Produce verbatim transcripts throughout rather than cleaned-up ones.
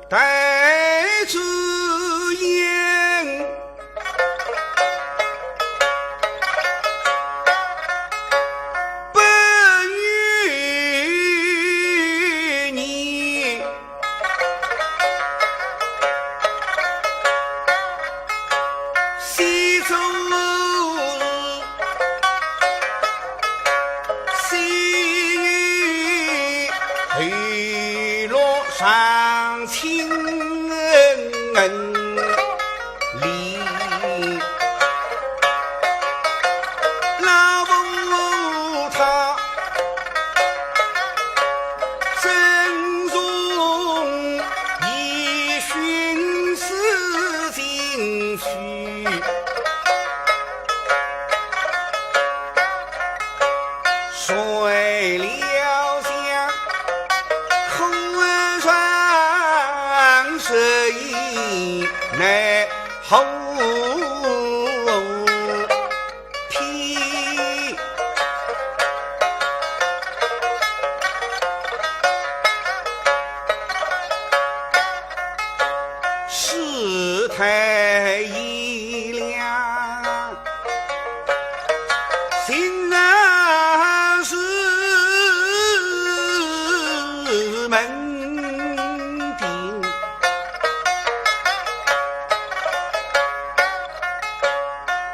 待之言，不与你西周 昔与黑罗上亲恩礼，老夫他曾从一寻死进去。 谁料想空船失意奈何天，世态炎凉。 心难是门庭，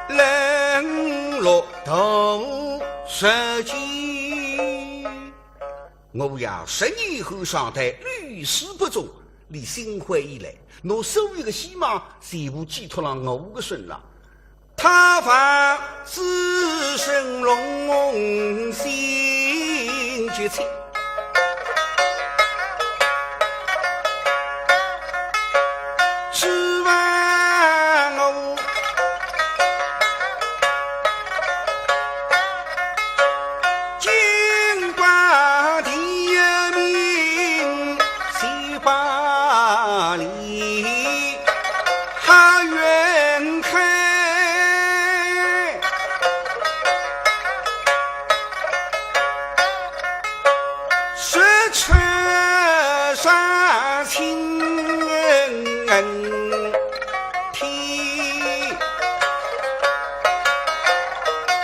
冷落到世间。 我呀，十年后上台，屡试不中，俚心灰意冷，拿所有个希望全部寄托辣我个身上。他方自生龙心急切，指望我 金榜题名，喜报连，好运开。说出上亲恩 天，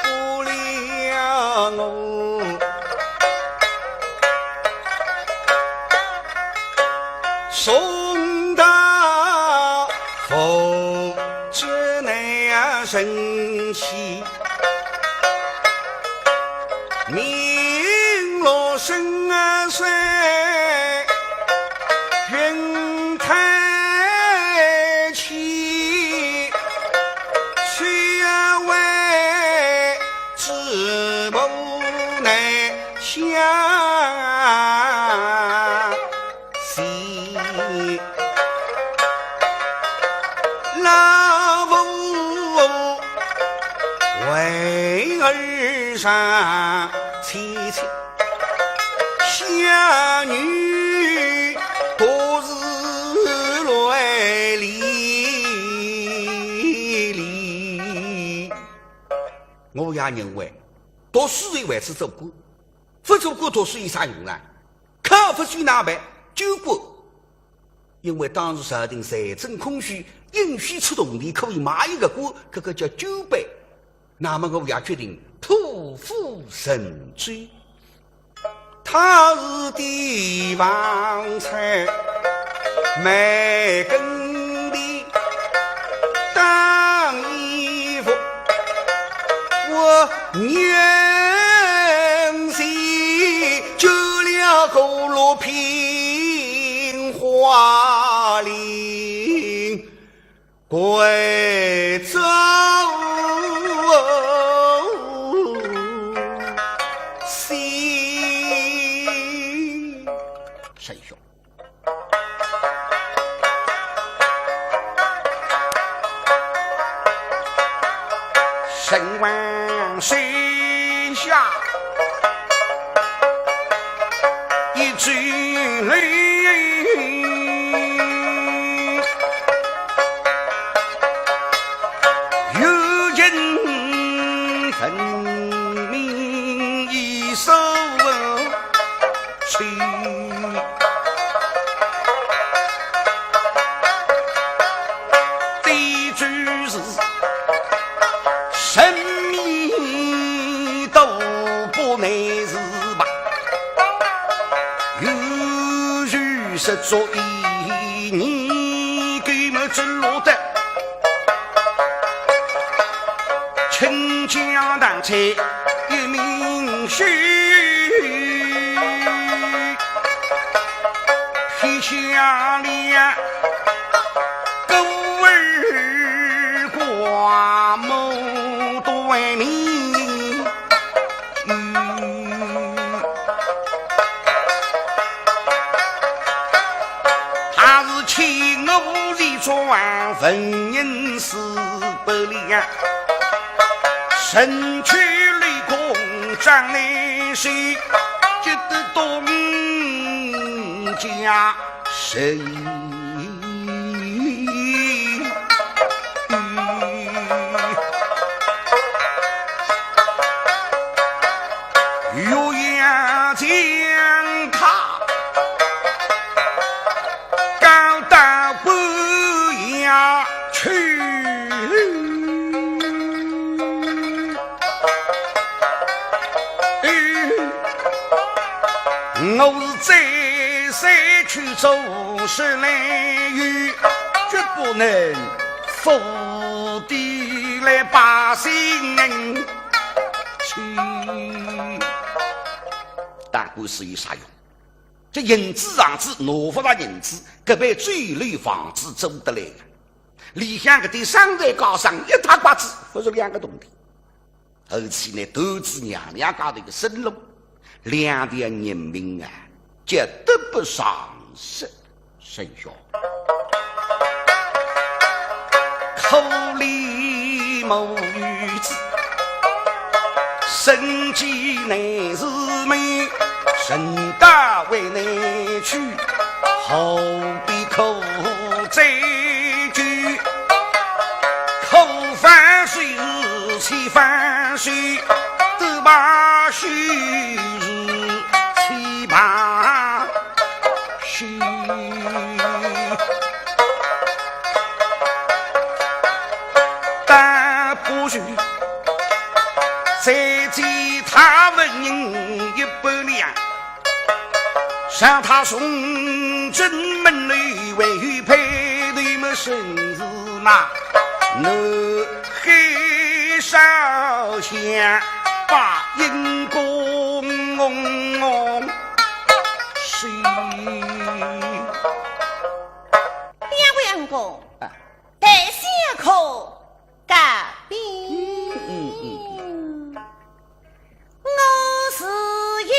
不料我送到父子难成器。 名落深山云台起，却为子母难相 惜。老夫为儿伤凄切，想女独自泪离离。我也认为，读书人还是做官，勿做官读书有啥用啦？ 靠勿住哪办？捐官。因为当时朝廷财政空虚，硬需出铜钿可以买一个官，搿个叫捐班。那么我也决定破釜沉舟。他是帝王才，没根的 当衣服，我娘亲救了个落平花林，贵州西。沈兄。 神王身下一支泪，有人分明一首 去。所以你给么子落得，倾家荡产一命休，撇下了孤儿寡母断命。 他是欺我是装文人是不良，身去立功长难受，只得东家谁？ 又要将他告到官衙去。我是再三去做事来由，决不能 府里来把心人去。打官司有啥用？这银子银子拿勿着银子，搿爿酒楼房子租得来个。里向搿点商铺家生一塌刮子，勿是两个铜钿。 而且呢，独子娘娘家头个生路，两条人命啊，叫得不偿失。沈兄，可怜母与子，生计难自理，沈大为难去，何必苦追究？ 可放水是且放水，都罢休是且罢休。但不如再见他问人一百两， 让他从正门里为配对么，甚至那南海烧香拜阴公。是。两位恩公，啊。待下可告别。嗯，嗯，嗯。 我是一